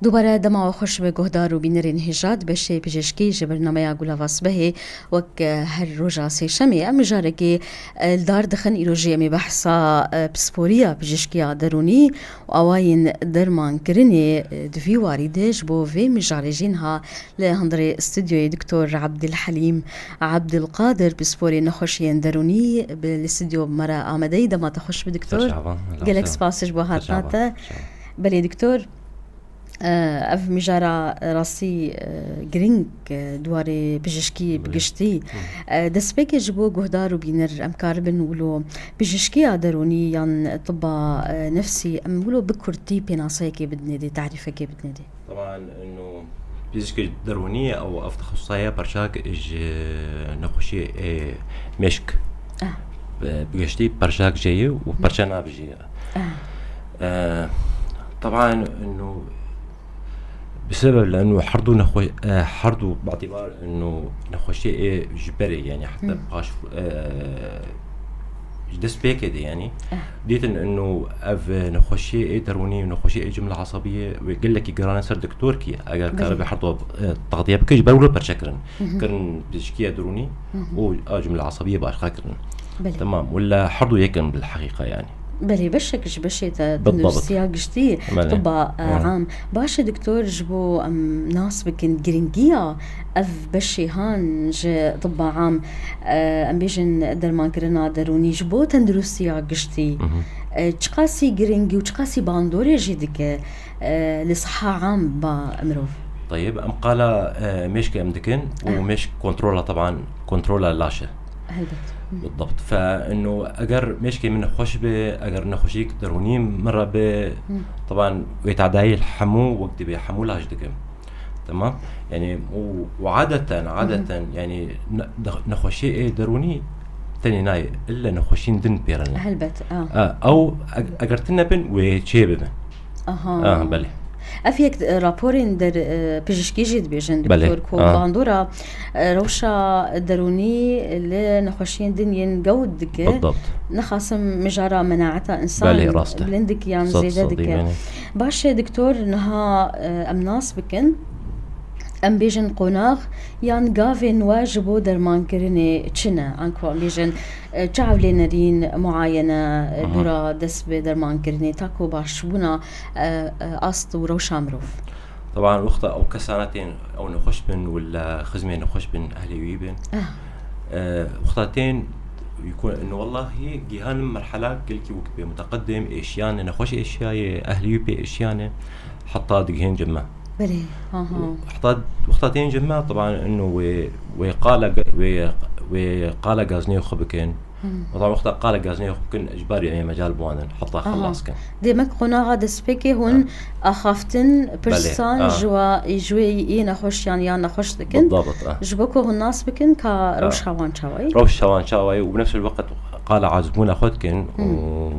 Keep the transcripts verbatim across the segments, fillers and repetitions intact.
Dubare dema we xweş be guhdar û bînerên hêja di beşê pijîşkî ji bernameya Gulava Sibehê wek, e, her roja sêşemê em mijarekê, e, li dar dixin. Îro jî em ê behsa, e, pisporiya pijîşkiya derûnî û awayên dermankirinê, e, di vî warî de ji bo vê mijarê jî niha li hundirê stûdyoyê Doktor Abdulhelîm Abdulkadir, pisporê nexweşiyên derûnî, bi li stûdyo me re amade ye. Dema te xweş be Doktor. Ser çavan, Gelek spas ji bo hatina te. Belê Doktor. Ev mijara rastî, e, girîng, e, di warê pijîşkî bi giştî. E, destpêkê ji bo guhdar û bîner em karibin wilo pijîşkiya derûnî yan tibba, e, nefsî em wilo bi kurtî pênaseyekê bidinê dê, tarîfekê bidinê dê. Teban inu pijîşkê derûnî ew ev texesusa ye perçak ji nexweşiyê ê mêşk. Ah. Bi, bi giştî perçak jê ye û perçe nabijî ye. Ah. E, teban inu bi sebeb li inu herdu nexwe-, e, herdu bi îtibar inu nexweşiyê ê ji berê, yani heta paş, e, ji dest pêkê de, yani dîtin inu ev nexweşiyê ê derûnî û nexweşiyê ê cimle esebiyê wê gelekî giran e ser doktorkî, eger karibe herdu, e, taxtiye bike, ji ber wilo perçe kirin. Kirin pijîşkiya derûnî û a cimle esebiyê başqa kirin. Belê. Temam. Wila herdu yekin bil heqîqa yani. Belê, beşek ji beşê te tenduristiya giştî, tibba, e, am. Baş e doktor, ji bo em nas bikin girîngiya ev beşê han ji tibba am, e, em bêjin dermankirina derûnî ji bo tenduristiya giştî, e, çiqasî girîngî û çiqasî bandorê jî dike, e, li siha am ba mirov? Teyib, em qala, e, mêşkê em dikin û mêşk kontrola, teban kontrola laş e. Helbet. Hı. Bidabt. Fe inu eger mêşkê min xweş be, eger nexweşîk derûnî min re be, teban wê tedayî li hemû wek dibê hemû laş dikim. Temam. Yani û, û adeten, adeten yani ne-, de-, nexweşiyê ê derûnî tenê nayê, illa nexweşiyên din pêrene. Helbet, a. A, ew eg-, eger tune bin wê çê bibin. Aha. Ah, belê. Ev yek, e, raporên der, e, pijîşkî jî dibêjin, belê, doktor, ku bandora, e, rewşa derûnî li nexweşiyên din yên gewt dike. Bidabt. Nexasim mijara menaeta însan, belê, rast e, bilind dike yan zêde dike. Baş e doktor, niha, e, em nas bikin. Em bêjin qonax yan gavên we ji bo dermankirinê çi ne? Anku em bêjin, e, çav lê nerîn, muayene, e, dûra dest bi dermankirinê, ta ku başbûna, e, e, ast û rewşa mirov. Teban wexta ew kesana tên ew nexweş bin, wila xizmê nexweş bin, ehlê wî bin. Ah. E, wexta tên yekun, inu wellahî gihanin merhela gelkî wek bê muteqedim, êşiyane, nexweş êşiyayê, ehlê wî pê êşiyane, heta digihên cime. Belê, ha, ha. Heta wexta tên cime, teban inu wê, wê qala ge-, wê, wê qala gazinê xwe bikin. Hmm. Teban wexta qala gazinê xwe bikin, ecbarî em ê mecal biwanin, heta xelas kin. Demek qonaxa destpêkê hûn axaftin, pirsan ji wa, ji wê yê nexweş yan ya nexweş dikin. Bidabt, ah. Ji bo ku hûn nas bikin ka rewşa wan çawa ye. Rewşa wan çawa ye û bi nefs el-weqt qala azibûna xwe dikin û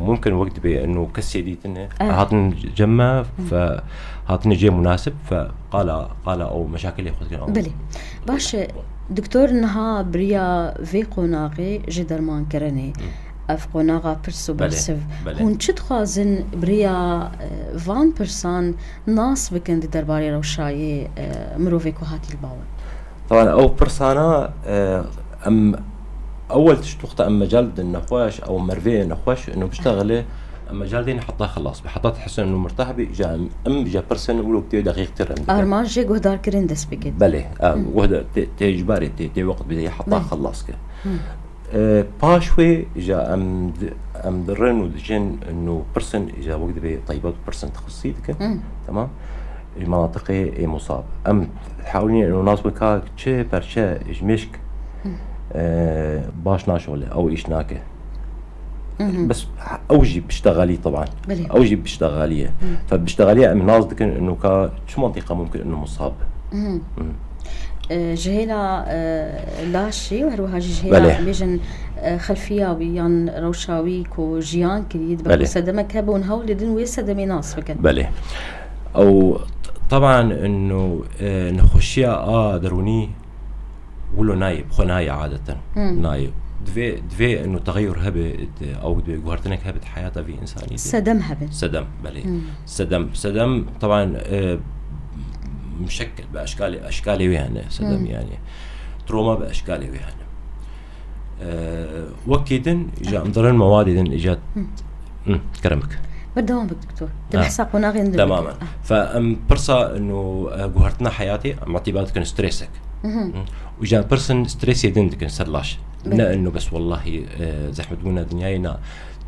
mumkin wek dibê inu kesê dî tine, eh, hatin cem me, fe hatin cê munasib, fe qala, qala ew meşakilê xwe dikin. Belê. Baş e, doktor, niha biriya vê qonaxê ji dermankirinê. Ev qonaxa pirs û bersiv. Belê. Hûn çi dixwazin biriya, e, van pirsan nas bikin di derbarê rewşayê, e, mirovê ku hatî li ba we? Teban ew pirsana, e, em ewel tişt wexta em mecal didin nexweş, ew merivê nexweş, inu biştexile, em mecal dêne heta xelas be. Heta dihisin inu mirtah be, îja em, em îja pirsin, wilo tê deqîqtir em dikin. Armanc jê guhdarkirin dest pê ket. Belê, e, guhdar, tê, tê ecbarî, tê, tê wext bidê heta xelas ke. E, paş wê îja em di-, em dirin û diçin inu pirsin, îja wek dibê teybet pirsin texsî dikin. Tamam. Ji menatiqê ê musab. Em hewlîne inu nas bikin ka çi perçe ji mêşk, e, baş naşole, ew îş nake. Bes ew jî biştexelî teban. Belê. Ew jî biştexelî ye. Fe biştexeliya em nas dikin inu ka çi mentiqa mumkin inu musab. E, ji hêla, e, laşê û her wiha jî ji hêla, belê, bêjin, e, xelfiya wî yan rewşa wî ku jiyan kirî, dibe ku sedemek hebe hûn hewl didin wê sedemê nas bikin. Belê. Ew t-, teban inu, e, nexweşiya a derûnî wilo nayê, bi xwe nayê adeten. Nayê. Divê, divê inu texeyur hebe, di, ew divê guhertinek hebe di heyata vî însanî de. Sedem hebe. Sedem, belê. Sedem, sedem, teban, e, مشکل bi eşkalê, eşkalê wê hene, sedem Hmm. yani. Trauma bi eşkalê wê hene. Ee, wekî din, îca em dirin mewadê din, îca Hmm, kerem bik. Berdewam bik, doktor. Di Ha. behsa qonaxên din Temamen. bik. Ah. Fe em pirsa ino, e, guhertina heyatê, em îtibar dikin stresek. Mhm. Hmm. Û îca pirsin stresê din dikin ser laş. Belê. Ne ino bes wellahî, e, zehmet bûna dinyayê na.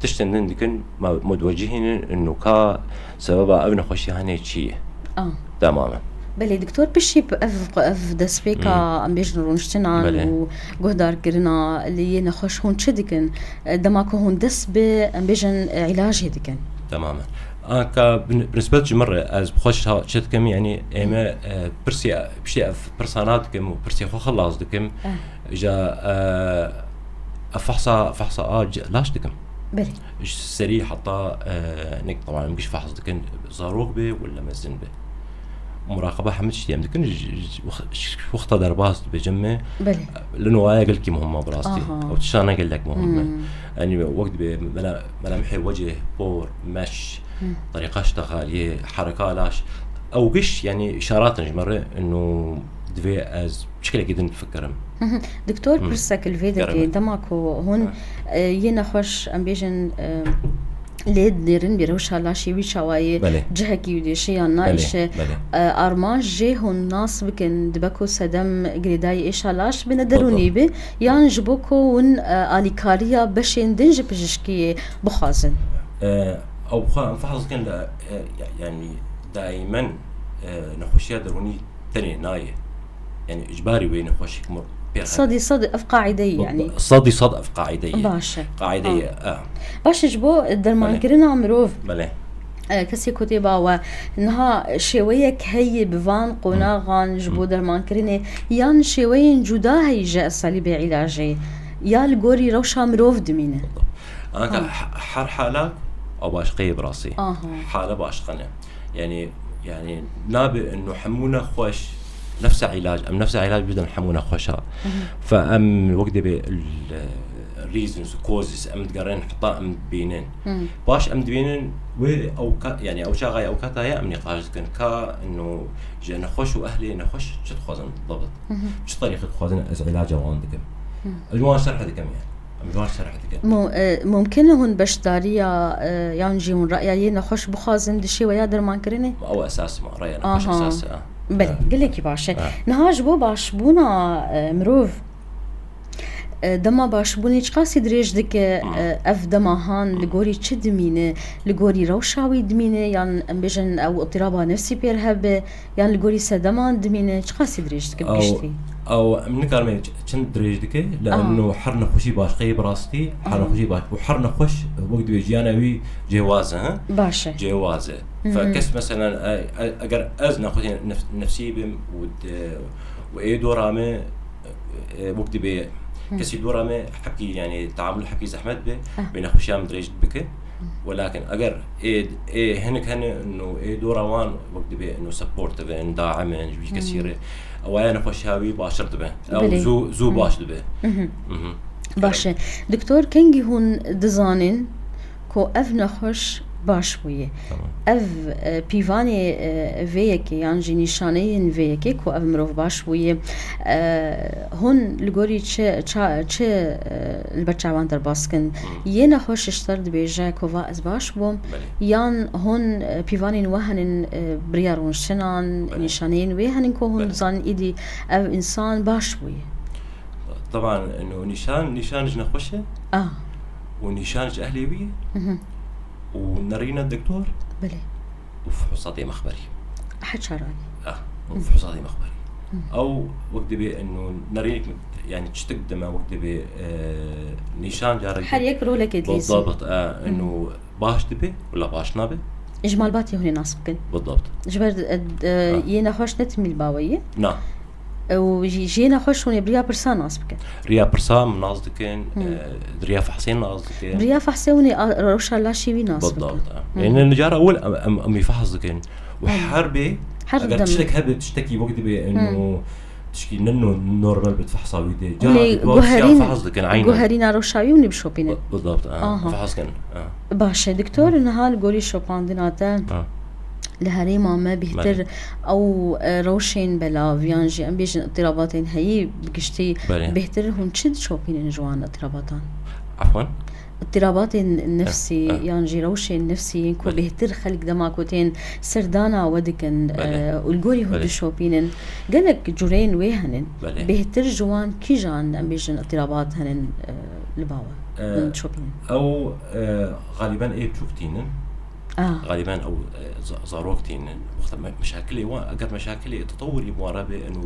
Tiştên din dikin, ma, mutwecihînin ino ka sebeba ev nexweşî hane çi ye. Ah. Temamen. Belê, doktor, piştî ev, ev destpêka, Hmm. em bêjin, rûniştinan Belê. û guhdarkirina li yê nexweş hûn çi dikin? E, dema ku hûn dest bi, em bêjin, e, îlacê dikin? Temamen. Anka bi, bi nisbet ji min re, ez bi xwe şa-, çi dikim, yani, ême, e, pirsê, piştî ev pirsa nadikim û pirsê xwe xilas dikim. Eh. Ja, e, ev fehsa, fehsa a c-, laş dikim. Belê. Ji serî heta, e, nek, teban, em giş fehs dikin, zarok be wala mezin be. Muraqeba hemî tiştî em dikin, ji, ji, ji wex-, ji wexta derbas dibe cem me. Belê. Li nû waya gelkî muhim e bi rastî. Aha. Ew tiştane gelek muhim e. Hmm. Yanî wek dibe mela-, melemhê wecê, por, meş, Hmm. terîqa ştexaliyê, hereka laş. Ew giş, yanî, îşarat in ji me re, ino divê ez çikelekî din bifikirim. Hı hı. Doktor, Hmm. pirsek li vê Kerem. dekê, dema ku hûn, Ha. e, yê nexweş, em bêjin, e, lê dinêrin, bi rewşa laşê wî çawa ye, Belê. cihekî wî dêşe yan Belê, naêşe, belê. e, armanc jê hûn nas bikin, dibe ku sedem girêdayî êşa laş bi ne derûnî Bilda. bi, yan ji bo ku hûn, e, alîkariya beşên din ji pijişkiyê bixwazin? E, ew xwe em fehs dikin li, e, ya-, yanî daimen, e, nexweşiya derûnî tenê nayê. Yanî îcbarî wê nexweşîk mor pê re Sedî sed ev qaîde ye, yanî. Sedî sed ev qaîde ye. Baş e. Qaîde Ha. ye, e. Baş e, ji bo dermankirina Belê. mirov, Belê. e, kesê ku tê ba we, niha şêweyek heye bi van qonaxan ji bo Hmm. dermankirinê, yan şêweyên cuda heye ji esalîbê îlacê, ya li gorî rewşa mirov dimîne? Anka Ha. he-, her hala ew başqe ye bi rastî. Aha. Hala başqe ne. Yani, yani nabe ino hemû nexweş nefsa îlac, em nefsa îlac bidin hemû nexweşa. Mhm. Fe em wek dibê l-, reasons, causes, em digerin heta em dibînin. Mhm. Baş em dibînin wê ew ka-, yani ew çaxayê ew kata ye em nîqaş dikin. Ka ino ji nexweş û ehlê nexweş çi dixwazin bidibt? Mhm. Çi terîqê dixwazin ez îlaca wan dikim? Mhm. Ez ji wan şerh dikim yani. Em ji wan şerh dikin. Mu-, e, mumkin e hûn beşdariya, e, yan jî hûn raya yê nexweş bixwazin di şêweya dermankirinê? Ew esas ma, raya nexweş Aha. esas e. Belê, E. gelekî baş e. E. Niha ji bo başbûna, e, mirov, e, dema başbûnê çiqasî dirêj dike, Hmm. e, ev dema han li Hmm. gorî çi dimîne? Li gorî rewşa wî dimîne? Yan em bêjin ew îtiraba nefsî pêr hebe? Yan li gorî sedeman dimîne, çiqasî dirêj dike bi Ew, giştî? ew em nikarime ç-, çend dirêj dike, li Aha. eno her nexweşî başqeyê bi rastî, her Aha. nexweşî baş, û her nexweş wek divê jiyana wî cihwaz e, he? Baş e. Cihwaz e. Hı Fe hı. kes meselen, e, e, eger ez nexweşê nef-, nefsî bim û de, û ê dora me, e, wek divê Hı. kesî dora me hepkî, yani, teamul hepkî zehmet be, Ah. wê nexweşiya min dirêj bike. Welakin eger ê, ê hinek hene ino ê dora wan wek dibê ino supportive in, daim in ji wî kesî Hmm. re, ew aya nexweşiya wî baştir dibe. Ew Belê. zû, zû Hmm. baş dibe. Mhm. Mhm. Baş e. Doktor, kengî hûn dizanin ku ev nexweş baş bûye? Tamam. Ev, e, pîvanê, e, vê yekê yan jî nîşaneyên vê yekê ku ev mirov baş bûye, e, hûn li gorî çi, ça-, çi, e, li ber çavan derbas dikin? Hmm. Yê nexweş ji te re dibêje ku va ez baş bûm, Belê. yan hûn, e, pîvanên we henin, e, bi riya rûniştinan, Belê. nîşaneyên wê henin ku hûn Belê. dizanin îdî ev însan baş bûye? Teban, ino nîşan, nîşan ji nexweş e Ah. û nîşan ji ehlê wî ye Mhm. û nerîna doktor Belê. û fuhusatê mexberî. Heçaranî. Ah, û Hı. fuhusatê mexberî. Hı. Ew wek dibê ino nerînek, yani çitik dime wek dibê, e, nîşan carek Her yek rolekê dilîzî. Bidabt, e, Hı. ino baş dibe, wala baş nabe. Ji malbatê hûn ê nas bikin. Bidabt. Ji ber, e, e, Ha. yê nexweş ne timî li ba we ye? Na. Û jî, jê nexweş hûn ê bi riya pirsa nas bikin. Riya pirsa min nas dikin, Hı. e, di riya fehsê nas dikin. Bi riya fehsê hûn ê a-, rewşa laşê wî nas bikin. Bidabt, e. Hı. Ê, ne, cara ewil em, em, em wî fehs dikin. Û Hı. her bê, Her eger dem. tiştek hebe, tiştekî wek dibê, Hı. eno, tişkî ne no-, normal bi fehsa wî de. Cara Lê bi wî guherîn-, fehs dikin, aynen. guherîna rewşa wî hûn ê bişopînin. Bi-, bidabt, e. Aha. Fehs dikin, e. Baş e, doktor, niha li gorî şopandina te, Ha. Li herêma me bêhtir ew, e, rewşên belav yan jî em bêjin îtirabatên heyî bi giştî bêhtir hûn çi dişopînin ji wan îtirabatan? Afwan? Îtirabatên nefsî yan jî rewşên nefsî yên ku bêhtir xelk dema ku tên serdana we dikin, e, û li gorî hûn dişopînin. Gelek cureyên wê henin. Bêhtir ji wan kîjan em bêjin îtirabat henin, e, li ba we hûn dişopînin? Ew, e, xaliben ê biçûk tînin. Xaliben ew, e, za-, zarok tînin. Wexta me-, meşakilê wan, eger meşakilê tetewurî bi wan re bê, eno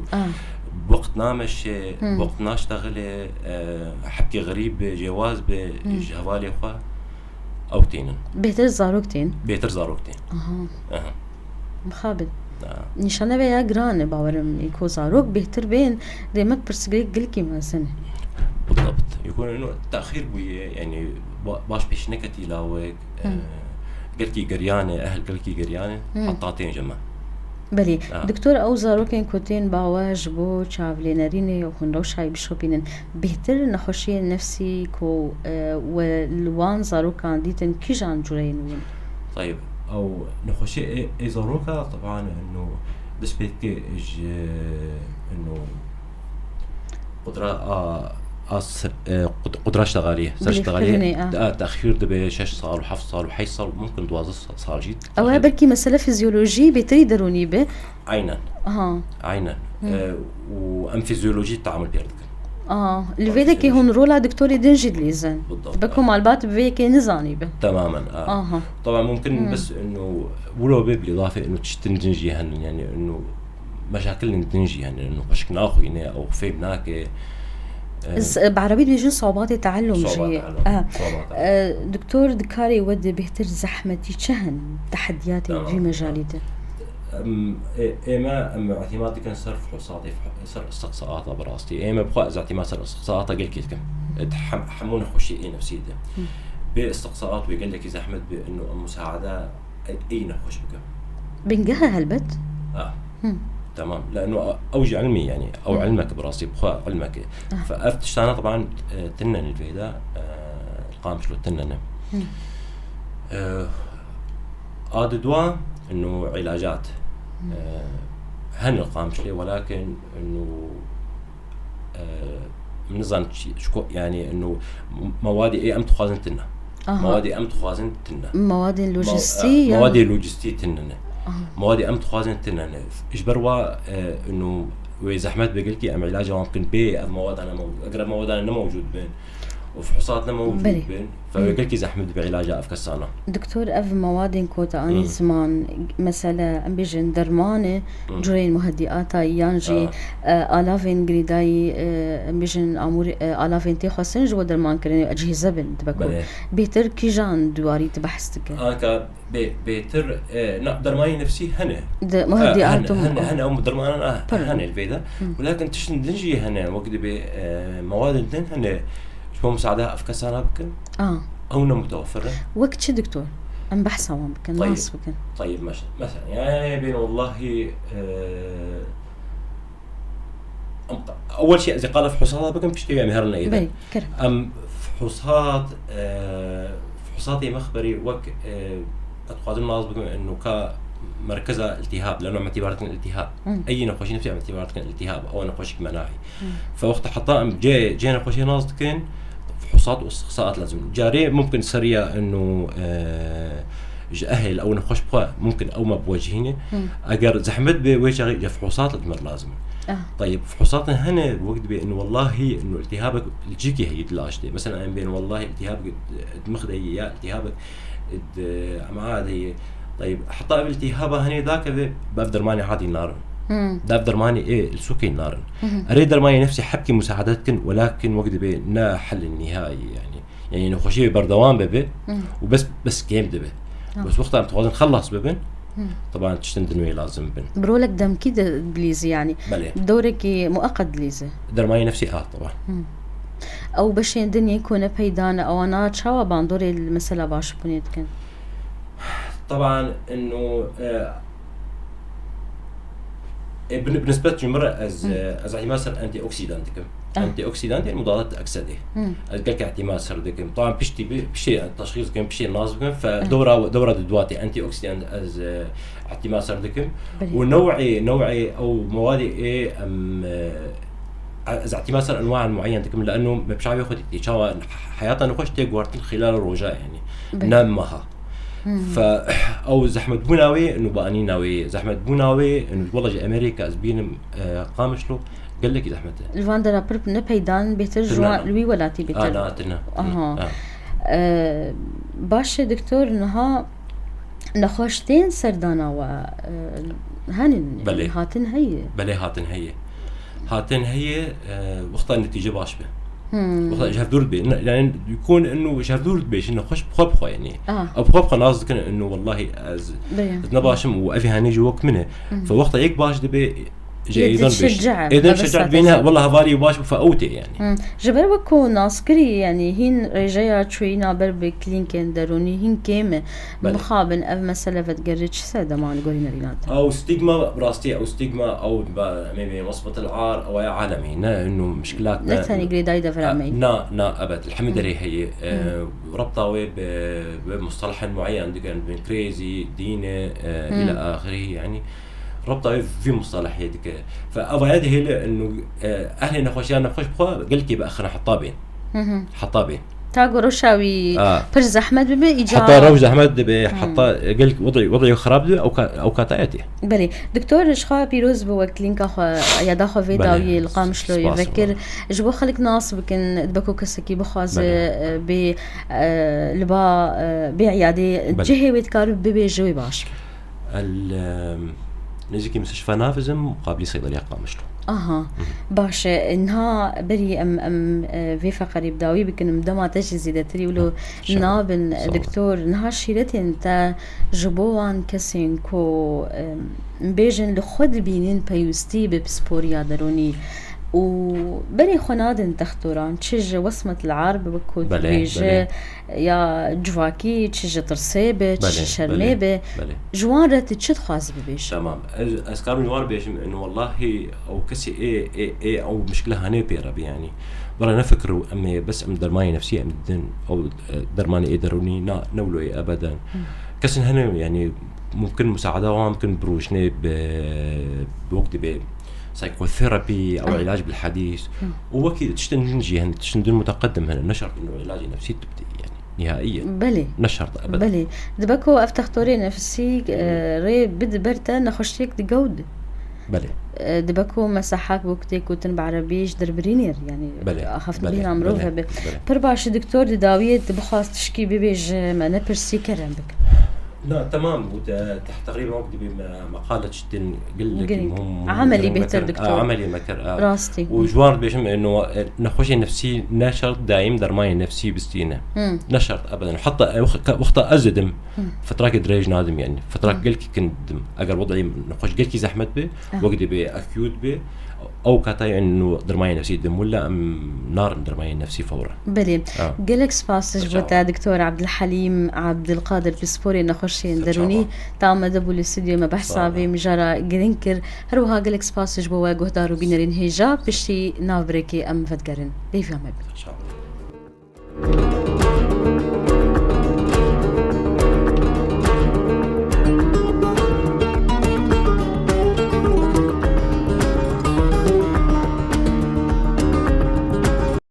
wext nameşe, wext naştexile, e, hebkê xerîb be, cêwaz be, ji hevalê xwe, ew tînin. Bêhtir zarok tên? Bêhtir zarok tên. Aha. Aha. Mixabin. Ha. Nîşane vê ya giran e, bawerim, ê ku zarok bêhtir bên, rêmek pirsgirêk gilkî mezin e. Bidabt. Yekûn eno texîr bûye, yani ba-, baş pêş neketî lawek, e, gelkî giryane, ehl gelkî giryane, heta tên ji me. Belê. Ha. Doktor, ew zarokên ku tên ba we ji bo çavlênerînê û hûn rewşayê bişopînin, bêhtir nexweşiyên nefsî ku, e, we li wan zarokan dîtin kîjan cureyên wîn? Tayib, ew nexweşiyê ê, ê zaroka, teban, eno dest pê dike ji, eno qudra a, a s-, e, qud-, qudra ştegaliyê, ser ştegaliyê, a, texîr dibe şeş sal û heft sal û heşt sal, mumkin duwazdeh sa-, sal jî. Ew e belkî mesele fizyolojî bêtirî derûnî be. Aynen. Aha. Aynen. E, û em fizyolojî teamul pêr dikin. Aha. Li vê dekê hûn rola doktorê din jî dilîzin. Bidabt. Beko malbat bi vê yekê nizanî be. Temamen, a. Aha. Taban mumkin bes eno wilo be bi îdafê eno tiştin din jî henin, yani eno meşakilên din jî henin, eno xweşik naxwîne, ew fêm nake. E, bi erebî dibêjin sobatê teellum jî. Sobat teellum. Aha. Sobat teellum. E, doktor, di karê we de bêhtir zehmetî çi hin? Tehdiyatên vî mejalî de. Em, ê-, ême em îtîmad dikin ser fuhusatê, fuh-, ser istiqsaata bi rastî. Ême bi xwe ez îtîmad ser istiqsaata gelkî dikim. Di hem-, hemû nexweşiyê ê nefsî de. Bê istiqsaat wê gelekî zehmet be eno em musaada ê, ê nexweş bikim. Bingeh e helbet. Ah. Temam. Leno ew jî ilmî, yani ew ilmek bi rastî bi xwe ilmek e. Fe ev tiştana teban, e, tinen li vê de, e, Qamişlo tinen e. E, A di dua, eno îlacat, e, hene Qamişlê, welakin eno, e, min nizan çi, çi ko-, yani eno mewadê ê em dixwazin tine. Aha. Mewadê em dixwazin tine. Mewadên lojistî Me-, e, yan? Mewadê lojistî tine ne. Aha. Mewadê em dixwazin tine ne. Ji ber wa, e, eno wê zehmet be gelkî em îlaca wan bikin bê ev mewada ne mewcûd. Eger ev mewada ne mewcûd bin, û fuhusat ne mewcûd bin, fe wê gelkî zehmet dibe îlaca ev kesana. Doktor, ev mewadên ku te anî ziman, mesele, em bêjin derman e, cureyên muhedîata yan jî, e, alavên girêdayî, e, em bêjin amûr, e, alavên tê xwestin ji bo dermankirinê ecihîze bin, dibe ku bêhtir kîjan di warî tu behs dike? Anka bê-, bêhtir, e, na, dermanê nefsî hene. Di muhedîat hene, hene, hene, ew dermanan, ah, hene li vê de. Welakin tiştin din jî hene, wek dibê, e, mewadên din hene, ji bo musaada ev kesana bikin. Ah. Ew ne mutewefir e. Wek çi doktor? Em behsa wan bikin, nas bikin. Tayib, mes-, mesela, yani, bên wellahî, e, em, ewel şey ez ê qala fuhusata bikim, piştî em herin êde. Belê, kerem. Em fuhusat, e, fuhusatê mexberî wek, e, ez dixwazim nas bikim, eno ka merkeza iltihab, leno em îtibar dikin iltihab. Ey nexweşî nefsî em îtibar dikin iltihab, ew nexweşîk menahî. Fe wexta heta em cê, cê nexweşiyê nas dikin, fuhusat û istiqsaat lazim. Carê mumkin seriya eno, e, ji ehil ew nexweş bixwe, mumkin ew me biwecihîne. Eger zehmet bê wê çaxê cê fuhusat li me lazim. Ah. Tayib, fuhusat hene, wek dibê eno wellahî eno iltihabek li cîkî heyî di laş de. Mesela em bên wellahî iltihabek di mix de ye ya iltihabek di ema de ye. Tayib, heta ev iltihaba hene dakeve, bi ev dermanê adî narin. Hmm. Di ev dermanê ê li sûkê narin. Mhm. Erê dermanê nefsî hebkî musaade dikin, welakin wek dibê ne hel nihayî yani. Yani nexweşî berdewam bibe û bes, bes kêm dibe. Ha. Bes wexta em dixwazin xelas bibin, teban tiştin din wê lazim bin. Bi rolek demkî de dilîzî yani. Belê. Dewrekî mueqet dilîzî. Dermanê nefsî a teban. Ew beşên din yên ku ne peyda ne, ewana çawa bandorê li mesela başbûnê dikin? Teban eno, e, e, bi, bi nisbet ji min re ez, e, ez îtîmad ser antîoksidan dikim. Ah. Antîoksîdantê, mudadat eksedê. Hmm. Ez gelek îhtîmal ser dikim. Taban piştî bi, piştî teşxîs dikim, piştî nas bikim. Fe dewra, dewra di duatê antîoksîdant ez, e, îhtîmal ser dikim. Belê. Û new'ê, new'ê ew mewadê ê em, e, ez îhtîmal ser enwaen mueyen dikim, le'enno me bi çavê xwe dîtî. Çawa heyata nexweş tê guhertin xilal roja, yanî. Belê. Ne meha. Hmm. Fe ew zehmetbûna wê, û bi anîna wê, zehmetbûna wê, û wela ji Amerîka ez bînim, e, Qamişlo, gelekî zehmet e. Li van dera pir ne peydan bêtir ji wan, li wî welatî bêtir. A, na, tine. Aha. A. E, baş e, doktor, niha nexweş tên serdana we, e, henin, belê, hatin heye. Belê, hatin heye. Hatin heye, e, wexta netîce baş be. Hmm. Wexta ji hevdûr dibe. Ne, yani, yekûn inu ji hevdûr dibêjin, nexweş bi xwe bi xwe, yani. Ah. Ew bi xwe bi xwe nas dikin, inu wellahî ez, belê, ez ne baş im û ev hanî ji wek min e. Hmm. Fe wexta yek baş dibe, ji êdan bêjin. Êdan şeca dibêjin, wella hevalî baş bi fe ew tê, yani. Hmm. Ji ber wek ku nas kirî, yani, hîn rêjeya çûyîna ber bi klînkên derûnî hîn kêm e. Belê. Mixabin ev mesele vedigere çi serdema li gorî nerînan te? Ew stigma, bi rastî ew stigma, ew ba, em ê bê wesmet el ar, ew ya alemî, ne, inu mişkilat, ne, ne tenê girêdayî devera me. Na, na, ebed, li hemî derê heye. E, rebta wê bi, bi mustalahên mueyen dikin, bi crazy, dîne, e, île axirî, yani. Rebta wê vî mustalahê dike. Fe ev ya dihêle inu, e, ehlê nexweşiya nexweş bi xwe gelkî bi axirî heta bên. Hı hı. Heta bên. Ta ku rewşa wî pir zehmet bibe, îca heta rew zehmet dibe, heta gelek wedî, wedî xirab dibe, ew ka-, ew kataya tê. Belê. Doktor, ji xwe pîroz bi we klînka xwe, yada xwe vê dawiyê li Qamişloyê vekir. Ji bo xelk nas bikin, dibe ku kesekî bixwaze, belê, e, bê, e, li ba, e, bê îyadê, belê, cihê wê dikare bibêje wê baş. El, em, nêzîkî mistişfa Navizim, muqabilî seydeliya Qamişlo. Aha, baş e. Niha berî em, em, e, vê feqerê bi dawî bikin, em dema te jî zêdetirî wilo nabin, doktor. Niha şîretên te ji bo wan kesên ku, em, bêjin li xwe dibînin peyûstî bi pisporiya derûnî û berê xwe nadin textoran, çi ji wesmet el ar bi wek ku dibêje, belê, ya civakî, çi ji tirsê be, çi ji şermê be, belê, belê, ji wan re tu çi dixwazî bibêjî? Tamam. Ez, ez karim ji wan bêjim, inu wellahî ew kesî ê, ê, ê, ew mişkile hane pê re be, yanî. Bira ne fikir û em ê bes em dermanê nefsî em didin, ew, e, dermanê ê derûnî, na, ne wilo ye ebeden. Hı. Kesin hene, yanî, mumkin musaada wan bikin bi rûşnê, bi, bi wek dibê psychotherapy, ew ilac bil hadîs. Hı. Û wekî tiştên din jî hene, tiştên din muteqedim hene, ne şert inu ilacê nefsî tu bidî, yanî. Nihaiyen. Belê. Ne şert ebeden. Belê. Dibe ku ev textorê nefsî, e, rê bide ber te nexweşiyek digewd. Belê. E, dibe ku mesehak bo ku tê gotin bi erebî ji derbirînê re, yanî, belê, axaftina, belê, mirov, belê, hebe. Belê. Pir baş e, doktor, di dawiyê tu bixwaz tişkî bibêje, me nepirsî kerem bike. Na, temam bû. Te, te teqrîben wek dibê me, meqale çitin gelekî muhim, muhim, amelî bêhtir, doktor. A, amelî me kir, a. Rastî. Û ji wan dibêjim, e, no, e, nexweşê nefsî ne şert daîm dermanê nefsî bistîne. Hmm. Ne şert ebeden. Heta, e, wex-, ka-, wexta ez didim, hmm, fetrakê dirêj nadim, yani. Fetrak, hmm, gelkî kin didim. Eger wedî nexweş gelkî zehmet be, ah, wek dibê acute be, ew katayê inu dermanê nefsî didim. Willa em narin dermanê nefsî fewren. Belê. Ha. Gelek spas ji bo te, doktor Abdulhelîm Abdulkadir, pisporê nexweşiyên derûnî, ta me de bû li stûdyoyê me behsa vê mijara giring kir. Her wiha gelek spas ji bo we guhdar û bînerên hêja, piştî navbirêkê em vedigerin. Hêviya me bî. Sağ olun.